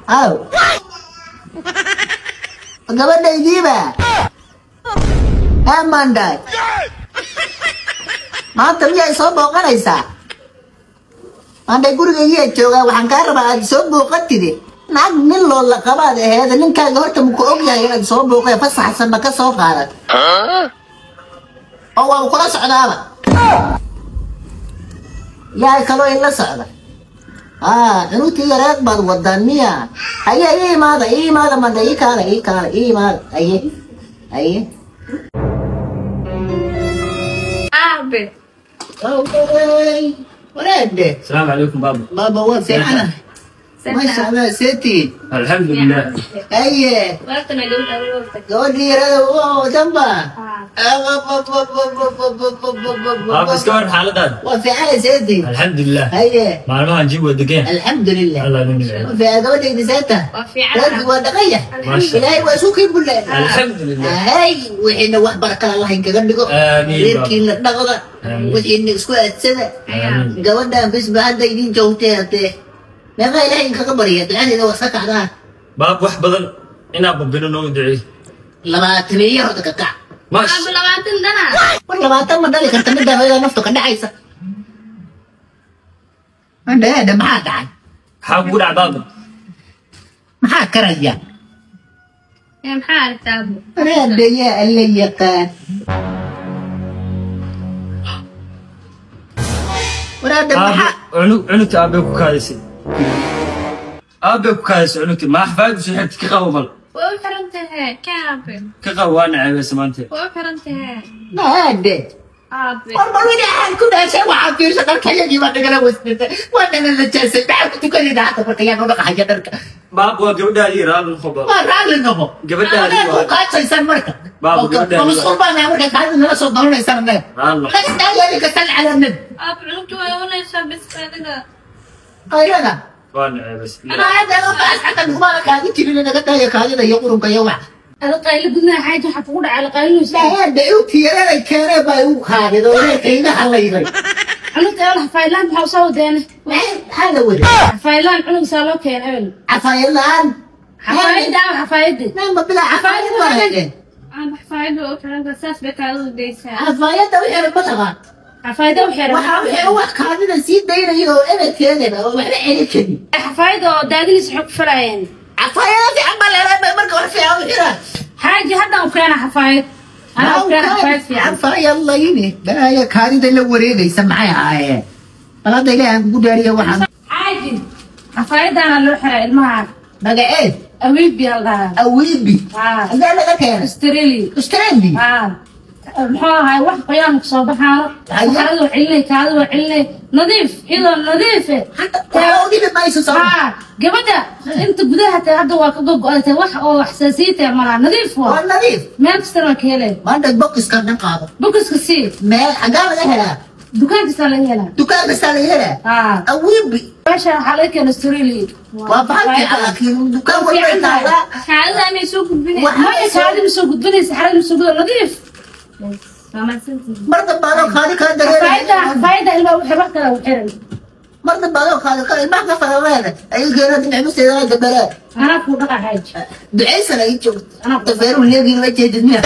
Aw gabadhaydiiba amanday maanta miyay soo booqanaysaa? Maantay gurigaygiyaa joogaa, waxaan kaa rabaa aad soo booqatide. Naag nin loola qabaad aheed, ninkaaga horta maku og yahay inaad soo booqee? Fasaxsan ma ka soo qaadan oo waaba kula socdaaba? Yaa kaloo ila socda? Cunugtii yareed baad wadaan miya? Haye, ii imaada, ii imaada manda, ii kaala, ii kaala, ii imaada. Haye, haye. Aabe. Wareede. السلام عليكم بابا. Baaba, waa fiicana, masha Allah, seeti. الحمد لله. Haye. Waatana gabadha awoorta. Gabadhii yarada danba. بابا, iska war xaaladaada? Waa fiicana, seeti. الحمد لله. Haye. Maalmahan jib waa degeen. Alxamdulilah. Allah idin nimceeyo. Waa fiican, gabadhayda seeta? Waa fiican. Reerkii waa dhaqaya. Maasha. Ilaahay waa isu kii bulle. الحمد لله. Hay, wixiina wax baraka Allah inkaga dhigo. Aamiin. Reerkiina dhaqda. Aamiin. Wixiina isku aadsada. آمين. Gabadhan bisba hadda idin joogtay, hadee meeqa Ilaahay inkaga barya, ducadeeda waa iska kacdaa. Baab, wax badan inaa babino noo duceey. 20 horta ka kac. Maasha. Aabe, 20 dana. War 20 ma dhali karta middaa, hooyada naftu ka dhacaysa. Mandhaada, maxaa dhacay? Maxaa kugu dhac, baaba? Maxaa karaya? Ee, maxaa aragtaa, aabe? Waraada, yaa Alla yaqaan. Waraada, maxaa cunug cunugta aabbe ku kaadisay, aabbe ku kaadisay cunugta, maa xafaayadu soo xirtay? Ka qabo bal. Waa u xiran tahay ka, aabe. Ka qabo, waa naceebeysa maanta. Waa u xiran tahay. Maade. Aabe. War bal wixii aan ku dhashay waxaa fiirsa, dharkayagii baa nagala wasnatay, waa naga najaasay. Maxaa ku tukanayna hadda? Marka yaa noo dhaqahaya dharka? Baab, waa gabadhaadii, raalli noqo baab. Waa raalli noqo. Gabadhaadii Anaad ku waa. kaajaysan marka. Baaba, gabadhaadii waa. Masquul baana marka kaadi nala soo doonanaysaan annaga. Raalli noqo. Naga daayani ka sal cala nabi. Aabe, cunugtu way oonaysaa bis adiga. Qaylada. Waa naceebeysa. Anaa hadda baas xataa nugmaana kaadi jirin, naga daaya kaadida iyo qurunka iyo wax. Ada qaylo gudnaha, xaaji, waxaa kugu dhacay qaylinaysa. Hadda utiyaraday keenee baa igu kaadida oo reerkayga halayday. Cunugta ebel xafaylaan maxaa usoo wadeene? Maxaa la wada? Xafaylaan cunug saa loo keenay ebel. Cafaayad la-aan. Xafaayadda ama xafaayadda? Nama bilaa cafaayad baa haydeen. Aabe, xafaayadda waa u xiran tahay, saas bay kaadida daysaa. Cafaayadda wixii ma taqaan. Xafaayadda u xiran. Waxaa wixii wax kaadida sii daynaya oo ebedkeedaba oo waxba celin karin. Xafaayadda oo daadinaysa waxay ku falayeen. Cafaayada fiican baa leedahay marka wax fiican u xiran. Xaaji, hadda u keena xafaayad, anaa u keena xafaayad fiican. Cafaayad layni balaaya kaadida la wareegaysa maxay ahaayeen? Bal hadda Ilaahay aan kugu dhaariya waxaan. Xaaji, xafaayaddaana loo xiraa ilmaha. Magaceed? Awiibi al dhahaa. Awiibi. Haa. Xagee laga keenay? Australia. Australia. Haa, muxuu ahaay, wax qoyaan kusoo baxaano. Haye. Saxarada waa celinay, kaadida waa celinay, nadiif iyadoo nadiif eh. Hadda waxba u dhibi mayso soo. Haa, gabadha inta gudaha tahay hadda waa ka gogo'day, wax oo xasaasiyad tahay malaha, nadiif waa waa nadiif. Meel kastana waa ka helay. Maanta bokiska dhan qaado. Bokiska sii. Meel xaggaa laga helaa? Dukaan kastaa laga helaa. Dukaan kastaa laga helaa. Haa. Awiibi. Meesha waxaa laga keena Australia. Waa bahal fiican, laakiin dukaan walba Fiican tahay. taalaa. Kaadida amay soo gudbinaysaa? Maya, kaadi ma soo gudbinaysa, xarada ma soo gudbin, nadiif. Waa mahadsantihiin. Mar dambe adoo kaadi kaa xafaayadda dareeraya. Xafaayadda ilmaha u xir, wax kale u xiran. Mar dambe adoo kaadi kaa ilmaha ka faraweeda ayuu keena dhinac dabaraa. Anaa kuu dhaqa, xaaji. Ducaysana ii joogto. Anaa ku dafeeruhu leegiin la jeedid miya?